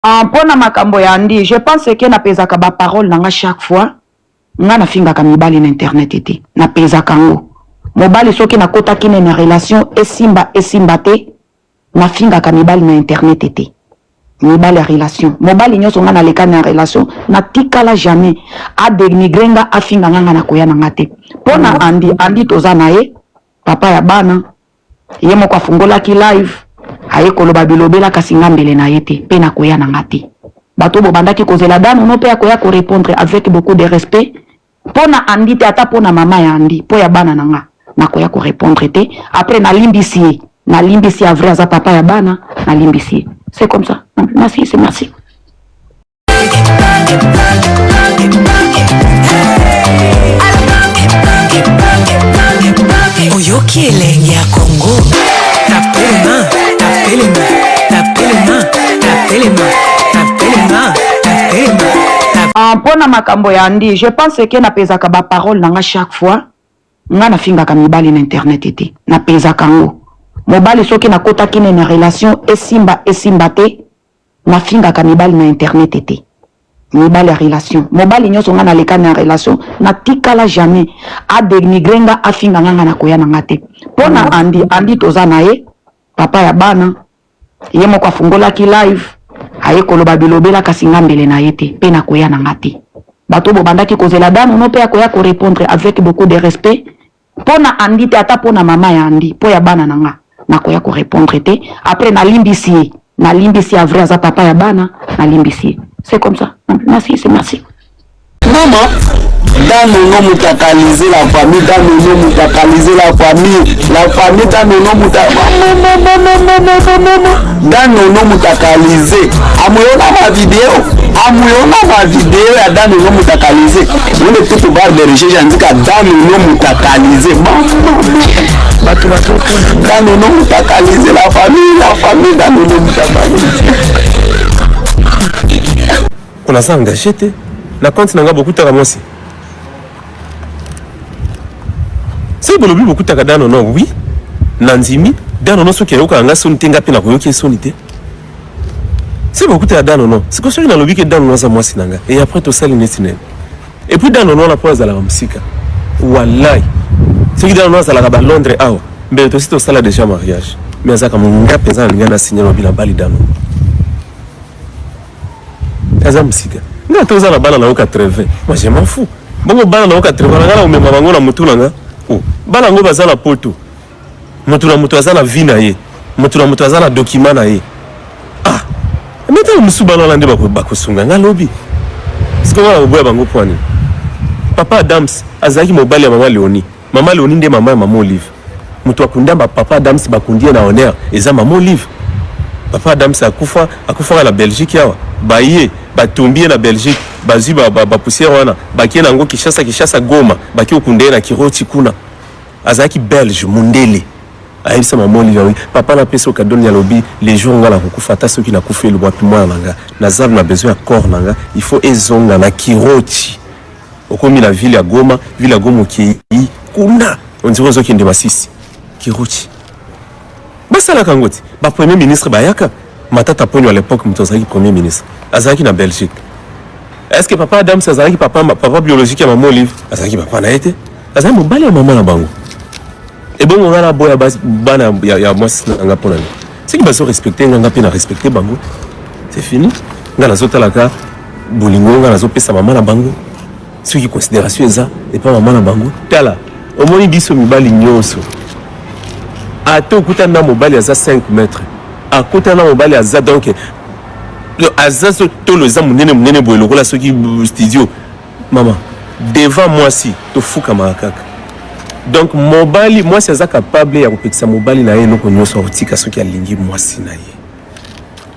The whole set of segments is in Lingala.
Ah pona makambo ya Andy je pense que na pesaka ba parole na nga chaque fois nga na fingaka mibali na internet te na pesaka ngo mobali soki na kotaki ne na relation esimba esimba te na fingaka mibali na internet te mibali ya relation mobali nyoso nga na leka na relation na tikala jamais a denigre nga afinga nga nga na koya na nga te pona Andy Andy toza na ye papa ya bana Ye moko afungolaki live aye koloba bilobela kasi nga mbele na ye te pe nakoya na nga te. Bato bobandaki kozela Danono pe akoya ko repondre avec beaucoup de respect po na Andy te ata po na mama ya Andy po ya bana na nga nakoya ko repondre te après nalimbisi ye nalimbisi ya vrai aza papa ya bana nalimbisi ye c'est comme ça merci c'est merci. Oyoki elengi ya Congo tapelema tapelema tapelema tapelema tapelema tapelema. Ah, mpo na makambo ya Andy, je pense que napesaka ba parole na nga chaque fois. Nga nafingaka mibali na internet te, napesaka yango. Mobali soki nakotaki ne na relation esimba esimba te, Nafingaka mibali na internet te mibali ya relation mobali nyoso nga naleka na relation natikala jamais a denigre nga afinga nga nga nakoya na nga te pona Andy Andy toza na ye papa ya bana ye moko afungolaki live aye koloba bilobela kasi nga mbele na ye te pe nakoya na nga te bato bobandaki kozela Danono pe akoya ko repondre avec beaucoup de respect Pona Andy te ata pona mama ya Andy po ya bana na nga nakoya ko repondre te après nalimbisi ye nalimbisi ya vrai aza papa ya bana nalimbisi ye c'est comme ça merci c'est merci. Mama Danono mutakalize la famille Danono mutakalize la famille la famille Danono muta Danono mutakalize amuyona ma video amuyona ma video ya Danono mutakalize Wende tu ku bar de recherche andika Danono mutakalize bato bazotuna Danono mutakalize la famille la famille Danono mutakalize On aza engagé te na compte na nga bokutaka mwasi soki bolobi bokutaka Danono oui nandimi Danono soki ayokaka nga soni te nga mpe nakoyoki ye soni te Si bokutaka Danono, sikoyo soki nalobi ke Danono aza mwasi na nga et après tosali neti nini? Et puis Danono wana po azalaka mosika, wallahi soki Danono azalaka ba Londres awa mbele tosi tosala dejà mariage, mais azalaka nga mpenza nalinga na signe lobi na bali Danono aza mosika nga toza na bana na yo 80 moi je m'en fous bongo bana na yo 80 na nga na komema bango na motu na nga oh bana yango baza na poto Moto na moto aza na vie na ye, moto na moto aza na document na ye. Ah, mais ntango mosusu bana wana nde bakosunga nga lobi. Sikoyo nga nakoboya bango mpo nini? Papa Adams azalaki mobali ya mama Leonie. Mama Leonie nde mama ya mama Olive. Moto akunda ba papa Adams bakundi ye na honneur eza mama Olive. Papa Adams akufa, akufaka na Belgique awa. Baye batumbi ye na Belgique, bazwi ba, ba, ba poussière wana, bakie na yango Kinshasa, Kinshasa Goma, bakie kokunda ye na Kiroti kuna. Azalaki belge mundele ayebisa mama Olive alobi papa napesi yo cadeau nini alobi le jour nga nakokufa ata soki nakufeli wapi mwana na nga naza na besoin ya corps na nga il faut ezonga na Kirochi okomi na ville ya Goma ville ya Goma okeyi kuna on dirait ozokende Masisi Kirochi basalaka yango ti ba premier ministre bayaka Matata Ponyo à l'époque moto azalaki premier ministre azalaki na Belgique est-ce que papa Adams azalaki papa, papa biologique ya mama Olive azalaki papa na ye te Azali mobali ya mama na bango. Ebongo nga naboya bana ya, ya mwasi na nga mpona nini? Soki bazo respecte nga, nga mpe na respecte bango. C'est fini. Nga nazotalaka bolingo nga nazopesa mama na bango. Soki considération eza epa mama na bango. Tala, omoni biso mibali nyonso. Ata okutani na mobali aza 5 mètres. Akutani na mobali aza donc aza tolo eza monene monene boye lokola soki studio. Maman, devant mwasi tofukamaka kaka. Donc mobali mwasi aza capable ya kopekisa mobali na ye eloko nyonso akotika soki alingi mwasi na ye.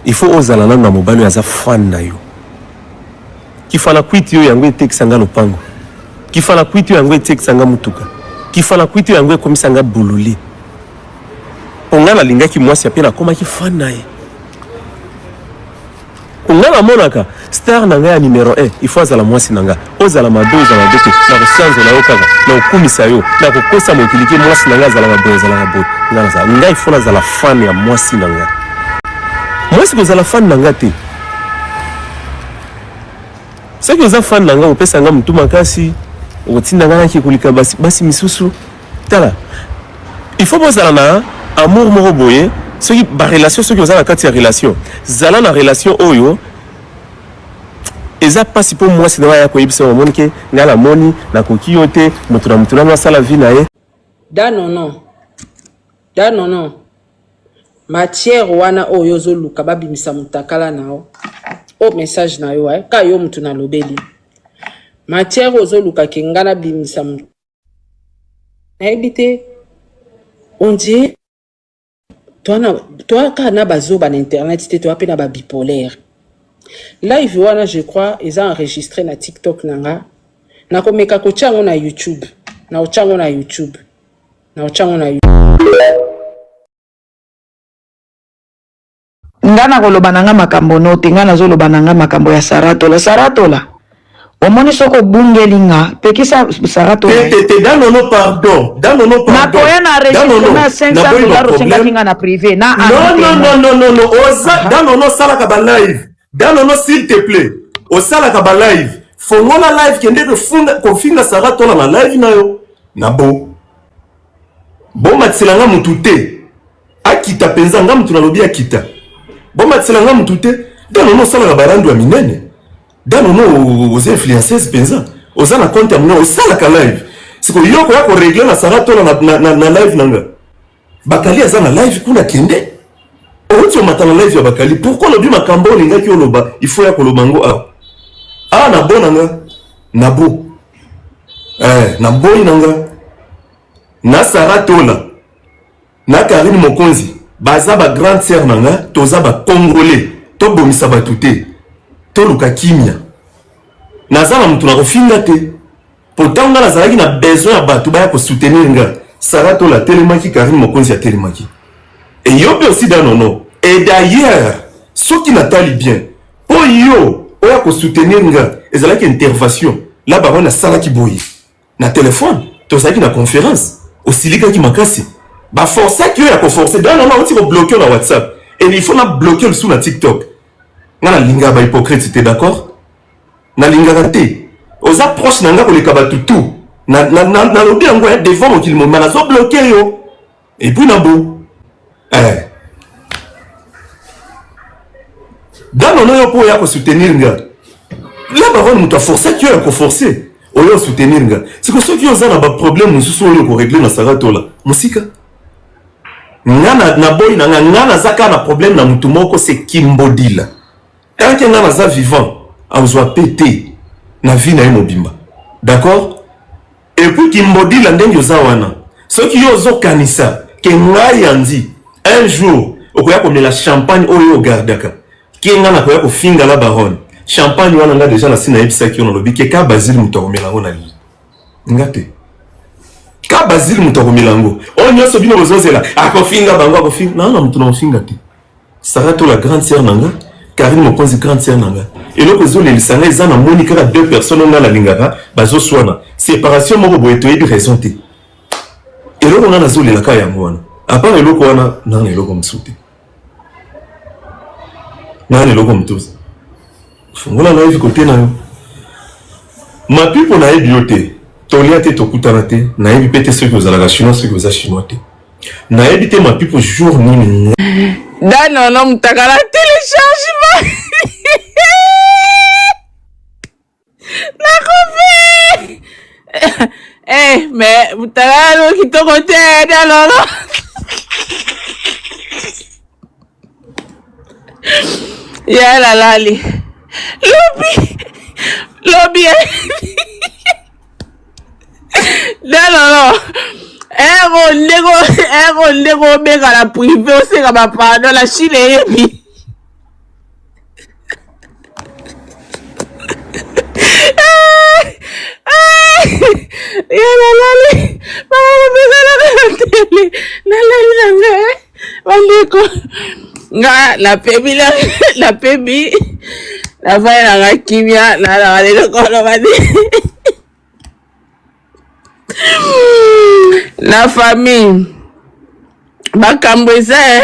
Il faut ozala nanu na mobali oyo aza fan na yo. Kifana kwiti oyo yango etekisa nga lopango. Kifana kwiti oyo yango etekisa nga mutuka. Kifana kwiti oyo yango ekomisa nga bolole. Po nga nalingaki mwasi ape nakomaki fan na ye. Nga namonaka star na nga ya numero 1 il faut azala mwasi na nga ozala mabe ozala mabe te nakosanzola yo kaka nakokumisa yo nakokosa mokili ke mwasi na nga azalaka boye azalaka boye nga nazala nga il faut nazala fan ya mwasi na nga mwasi kozala fan na nga te. Soki oza fan na nga opesa nga mutu makasi, okotinda nga nake kolika basi, basi misusu. Tala, il faut bozala na amour moko boye, soki ba relation, soki oza na kati ya relation, zala na relation oyo eza pasi po mwasi na yo aya koyebisa yo omoni ke nga namoni nakoki yo te, mutu na mutu nanu asala vie na ye. Da nono da nono matière wana oyo ozoluka babimisa mutakala na yo o message na yo eh, ka yo mutu nalobeli matière ozoluka ke nga nabimisa nayebi te on dirait toa kaka na bazoba na internet te, toa mpe na ba bipolaire. Live wana je crois eza enregistré na TikTok na nga, nakomeka kotia yango na YouTube, nakotia yango na YouTube, nakotia yango na Nga nakoloba na nga makambo no te, nga nazoloba na nga makambo ya Sarah Tola. Sarah Tola, omoni soki obungeli nga, pekisa Sarah Tola. Te te te, Danono pardon, Danono pardon. Nakoya na enregistrement ya 500 dollars osengaki nga na privé na Non non non non non non, oza Danono salaka ba live. Danono s'il te plaît, osalaka ba live. Fongola live kende kofunda kofinga Sarah Tola na live na yo. Na bo. Bomatisela nga mutu te. Akita penza nga mutu nalobi akita. Bomatisela nga mutu te. Danono osalaka ba rando ya minene. Danono oza influenceuse penza. Oza na compte ya munene osalaka live. Siko yo okoya ko regler na Sarah Tola na, na, na, na live na nga. Bakali aza na live kuna kende. Owuti omata na live ya Bakali. Pourquoi olobi makambo olingaki oloba? Il faut ya koloba ngo awa. Ah na bo na nga. Na bo. Eh, na boyi na nga. Na Sarah Tola. Na Carine Mokonzi baza ba grande sœur na nga, toza ba congolais, tobomisa batu te, toluka kimia. Naza na mutu na kofinga te, po tango nga nazalaki na besoin ya batu baya ko soutenir nga, Sarah Tola atelemaki, Carine Mokonzi atelemaki. Et yo pe aussi da nono. Et d'ailleurs, soki natali bien, po yo oya ko soutenir nga, ezalaki intervention, la baronne asalaki boye. Na telephone tozalaki na conference osilikaki makasi ba forçaki yo ya ko forcer donc nana auti ko bloquer na WhatsApp et il faut na bloquer lisusu na TikTok nga na lingaka ba hypocrite te d'accord na lingaka te oza proche na nga koleka batu tout na na na nalobi yango ya devant mokili mobimba nazo bloquer yo Et puis na bo eh Dano yo po ya ko soutenir nga. La baronne mutu a forcer ki yo ko forcer. Oyo soutenir nga. Siko soki oza na ba problème mususu oyo ko régler na Sarah Tola. Musika. Nga na na boy na nga nga naza ka na problème na mutu moko c'est Kimbodila. Tant que nga naza vivant, azwa pe te na vie na ye mobimba. D'accord? Et puis kimbodila ndenge oza wana soki yo ozo kanisa ke ngai Andy un jour okoya komela champagne oyo ogardaka ke ngai nakoya kofinga la baronne champagne wana nga deja nasi nayebisaki yo nalobi ke ka Basile moto akomela yango na lili nga te ka Basile moto akomela yango oyo nyonso bino bozozela akofinga bango akofinga na na moto na kofinga te Sarah Tola grande sœur na nga, Carine Mokonzi grande sœur na nga. Eloko ezo lelisa nga eza na moni kaka deux personnes oyo nga na lingaka bazo swana. Separation moko boye toyebi raison te. Eloko nga nazo lela kaka yango wana. À part eloko wana na na eloko mosusu te. Na na eloko mosusu. Fungola live kote na yo. Mapipo nayebi yo te. Tolia te tokutana te. Nayebi pe te soki ozalaka chinois soki oza chinois te. Nayebi te mapipo jour nini. Da nono mutakala telechargement nakofi eh mais mutakala no kitoko te da nono ya lalali lobi lobi Non, non, non. Ero ndeko, ero ndeko obenga na privé osenga ba pardon la Chine eyebi. Ya nalali mama kobenganaka na tele nalali na ngai bandeko nga napemi napemi nafandi na nga kimia nalaka lelo koloba te na famille makambo eza eh.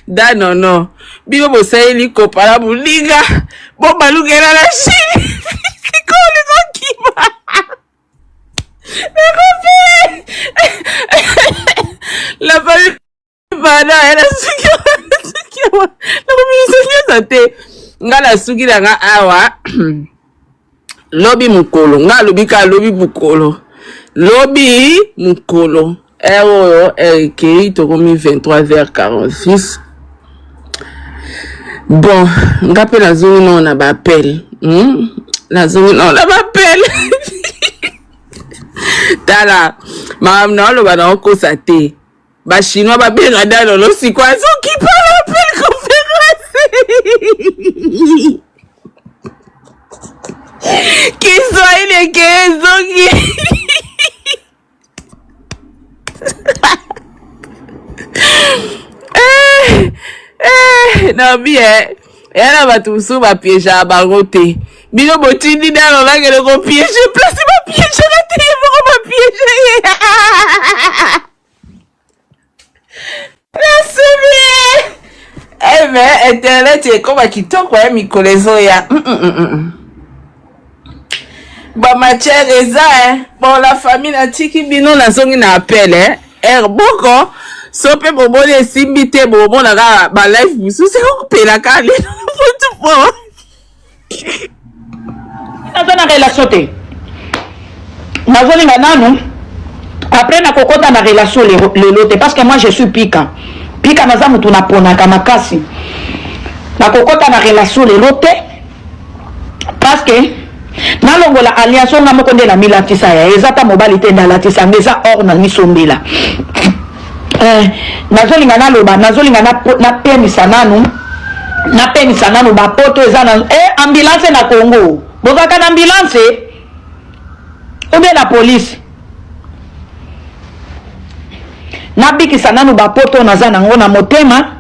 da nono. Bino bosaleli kopa na moninga, bobalukela na Chine. Sikoyo olingi okima. Nakopi. La famille bana ya nasuki nasuki awa nakomisa nyonso te nga nasuki na nga awa lobi mokolo nga alobi kaka lobi mokolo lobi mokolo heure oyo heure ekei tokomi 23h46 bon nga mpe nazongi nao na baappel hmm? nazongi nao na baappel tala makambo naoloba naokosa te ba chinois babenga danono sikoyo azokipa appel conférence kiswahili ekeye ezongi eh, eh, nabi eh. Eya na bato mosusu bapiejaka bango te. Bino botindi nano bakende kopiege place bapiejaka te, ye moko bapiege ye. Nasubi eh, mais internet ekoma kitoko ya mikolo ezoya. Ba matière eza eh. Bon la famille natiki bino nazongi na appel eh. Heure moko so mpe bomoni esimbi te bomona kaka ba live mosusu ekopela kaka lelo putu po naza na relation te nazolinga nanu après nakokota na relation lelo te parce que moi je suis pika pika naza motu naponaka makasi nakokota na relation lelo te parce que nalongola alliance oyo nga moko nde namilatisa ya eza ata mobali te nde alatisa nga eza or na misombela eh, nazolinga naloba nazolinga napemisa nanu napemisa nanu bapoto eza na eh, ambulance na congo bozalaka na ambulance ou bien na police nabikisa nanu bapoto naza nango na motema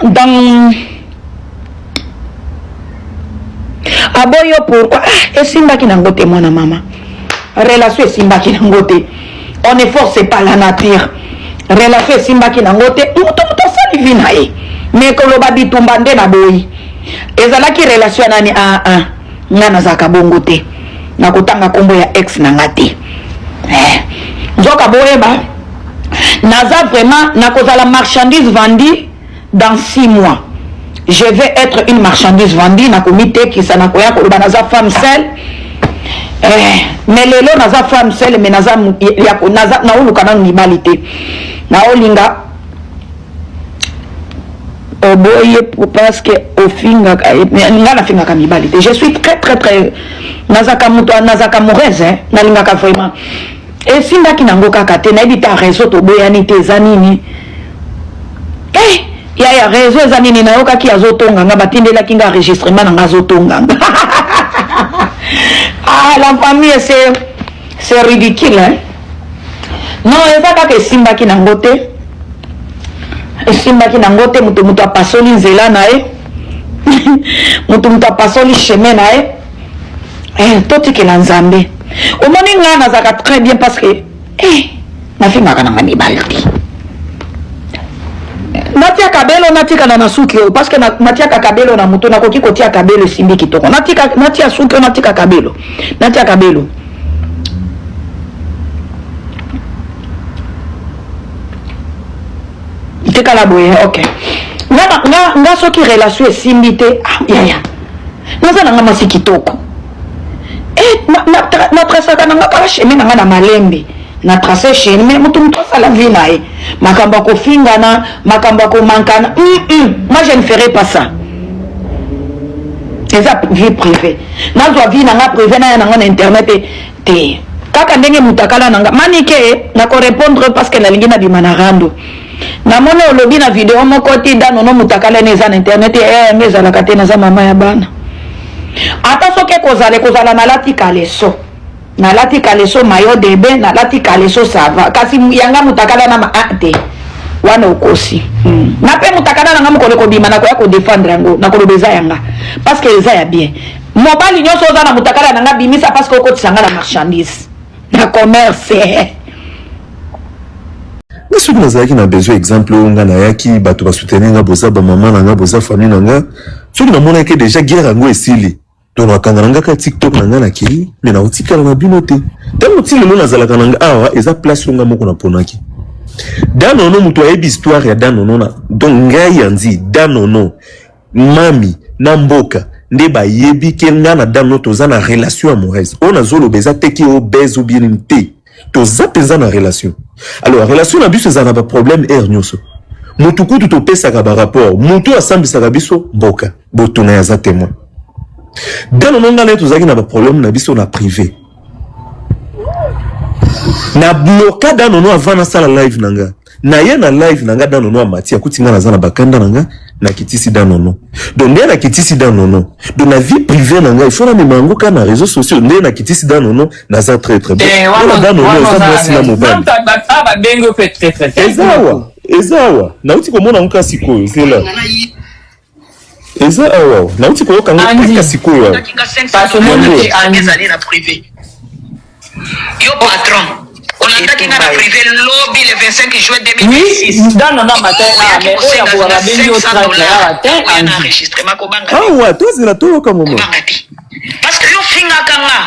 dans aboyi yo pourquoi ah, esimbaki nango te mwana mama relation esimbaki nango te on ne force pas la nature relation esimbaki nango te moto moto asali vi na ye me koloba bitumba nde naboyi ezalaki relation ya nani ah, ah. nga nazalaka bongo te nakotanga nkombo ya ex na nga te eh. nzoka boyeba naza vraiment nakozala marchandise vendue dans 6 mois je vais être une marchandise vendue nakomitekisa nakoya koloba naza femme seule eh, mais lelo naza femme seule mais naza, naza naoluka nanu mibali te naolinga oboye parce que ofingaka nga nafingaka mibali te je suis très très très nazaka moto nazaka amoureuse hein? nalingaka vraiment esimbaki nango kaka te nayebi ta réseau toboyani te eza nini eh, yaya réseau eza nini nayokaki azotonga nga batindelaki nga enregistrement na nga azotonga nga ah la famille c'est c'est ridicule hein? Non eza kaka esimbaki nango te esimbaki nango te moto moto apasoli nzela na ye moto moto apasoli chemin na ye eh, totikela nzambe omoni ngai nazalaka très bien parce que eh, nafingaka nanga mibali te natia kabelo natikana na suki oyo parce que natiaka kabelo na moto nakoki kotia kabelo esimbi kitoko natika natia suki oyo natika kabelo natia kabelo tikala boye ok nga, nga, nga soki relation esimbi te ah, yaya naza na nga mwasi kitoko eh, natrasaka na nga kaka chemin na nga na malembe na trace chemin moto moto asala vie na ye makambo ya kofingana makambo ya komankana mm -mm. moi je ne ferai pas ça eza vie privée nazwa vie na nga privé naya nango na internet te te kaka ndenge mutakala na nga manike nako répondre parce que nalingi nabima na rando namoni olobi na video moko ti danono mutakala ene eza na internet eh, yango ezalaka te naza mama ya bana ata soki ekozala ekozala nalati kaleso nalati kaleso mayo debe nalati kaleso sava kasi yanga mutakala na ma ah, te wana okosi hmm. na mpe mutakala na nga mokolo ekobima nakoya kodefendre yango nakoloba eza yanga parce que eza ya bien mobali nyonso oza na mutakala na nga bimisa parce que okotisa nga na marchandise na commerce. Nga soki nazalaki na besoin, exemple oyo nga nayaki, bato basoutenir nga, boza bamama na nga, boza famille na nga. Soki namonaki déjà guerre yango esili, donc nakanga na nga kaka TikTok na nga, nakei, mais nakotikala na bino te. Ntango ti lelo nazalaka na nga awa, eza place oyo nga moko naponaki. Danono, moto ayebi histoire ya Danono na donc ngai Andi Danono, mami na mboka nde bayebi ke nga na Danono toza na relation amoureuse. Oyo nazoloba eza te ke obese ou bien nini te, toza mpenza na relation. Alors relation na biso ezala na baproblème heure nyonso. Motu kutu topesaka barapport, motu asambisaka biso mboka, botuna ye aza témoin. Danono, nga na ye tozalaki na baproblème na biso na privé. Na bloka Danono avant nasala live na nga. Na ye na live na nga, Danono amati, akuti nga naza na bakanda na nga, nakitisi Danono. Donc nde nakitisi Danono, donc na vie privée na ngai, il faut namema yango kaka na réseaux sociaux. Nde nakitisi Danono, naza très très bon. Mpona Danono eza mwasi na mobali. Babengi yo mpe très très. Eza awa, eza awa, nauti komona yango kaka sikoyo. Zela, eza awa, nauti koyoka yango Andy. kaka sikoyo awa. Parce omoni te, Andy. Ezali na privé. Yo patron, olandaki nga na privé lobi le 25 juin 2026. Oui, dans non matin, ah, mais oyo ya babengi yo traître awa te. Oya na Andy. enregistrement, kobanga te. Awa tozela, toyoka moma. Kobanga te, parce que yo ofingaka nga,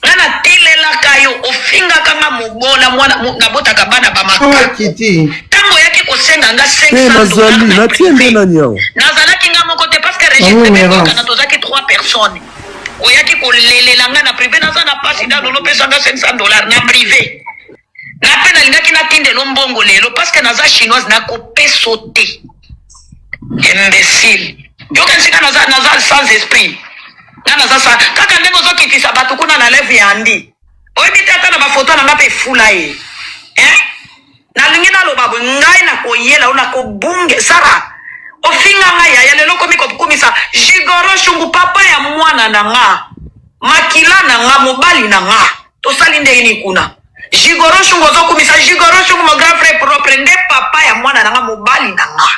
nga natelelaka yo, ofingaka nga mobola mwana nabotaka bana bamakaku. Ntango oyaki kosenga nga te 500 nazali na natie nde privé, nani awa? Nazalaki nga moko te, parce que enregistrement ekokana, tozalaki 3 personnes. Oyaki kolelela nga na privé: naza na pasi, nano opesa nga 500 $ na privé. Na mpe nalingaki natindelo mbongo lelo, parce que naza chinoise, nakopeso te. Imbécile, yokanisi nga naza sans esprit? Nga naza sa kaka ndenge ozokitisa bato kuna na live ya Andi. Oyebi te, ata na bafoto na nga mpe efula ye, eh? Nalingi naloba boye: ngai nakoyela o nakobunge. Sara, ofinga ngai yaya, lelo okomi kokumisa Jigoro Shungu, papa ya mwana na nga, makila na nga, mobali na nga. Tosali ndenge nini kuna? Jigoro Shungu, ozokumisa Jigoro Shungu, mon grand frère propre, nde papa ya mwana na nga, mobali na nga.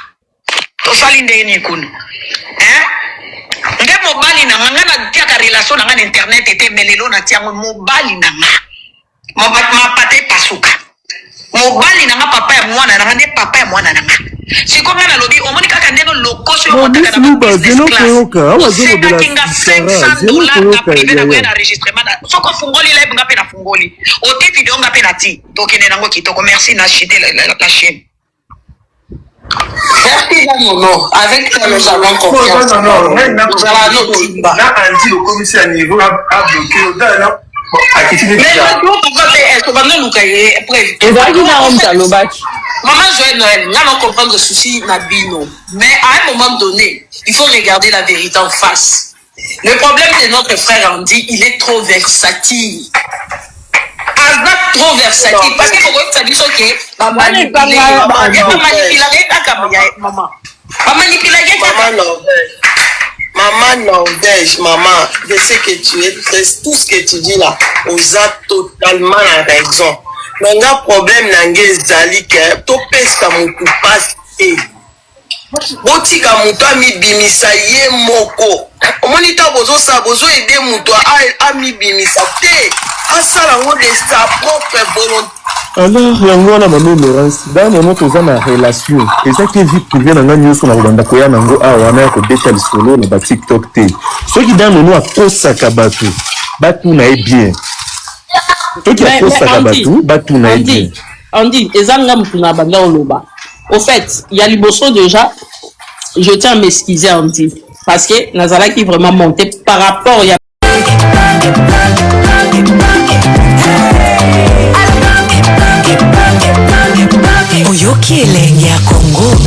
Tosali ndenge nini kuna, hein? Nde mobali na nga. Nga natiaka relation na nga na internet ete, mais lelo natia yango. Mobali na nga, mapata epasuka, mobali na nga, papa ya mwana na nga, nde papa ya mwana na nga. Sikoyo nga nalobi, omoni kaka ndenge lokoso yo Bon, motaka Miss na Luba, business zela class. koyoka. Awa azolobela Osengaki nga Sarah, 500 zela dollar na koyoka privé na koya yaya. na enregistrement. Soki ofungoli live, nga mpe nafungoli. Oti video, nga mpe nati. Tokende nango kitoko. Merci na chite la chaîne. Merci Nono. Avec toi, nous avons confiance. Non, non, non, Nous allons nous timba. Na Andi okomisi ya niveau abloke dana akiti neti. Mais nous, pourquoi est-ce que bando luka ye preuve? Ezalaki na homme alobaki. Maman Joël Noël, là, on comprendre le souci na bino. Mais à un moment donné, il faut regarder la vérité en face. Le problème de notre frère Andy, il est trop versatile. Aza trop versatile. Parce que pourquoi ça dit ok, bamanipuler, bamanipuler kaka maman. Bamanipuler kaka. Maman Norvège. Maman Norvège, maman, je sais que tu es très, tout ce que tu dis là, oza totalement la raison. Mais nga problème na nge ezali ke topesa motu pasi te. Botika moto amibimisa ye moko. Omoni, ntango bozosala, bozoaider moto amibimisa te, asala yango de sa propre volonté. Alors yango wana, mama Laurence, Danono toza na relation, eza ke vie privée na nga nyonso na kobanda koya nango awa wana ya kobeta lisolo na baTikTok te. Soki Danono akosaka bato, batuna ye bien. Soki akosaka bato, batuna ye bien. Andy, eza nga mutu na banda oloba. Au fait, ya liboso déjà, je tiens à m'excuser, Andy, parce que nazalaki vraiment monté par rapport ya Oyoki elengi ya Kongo.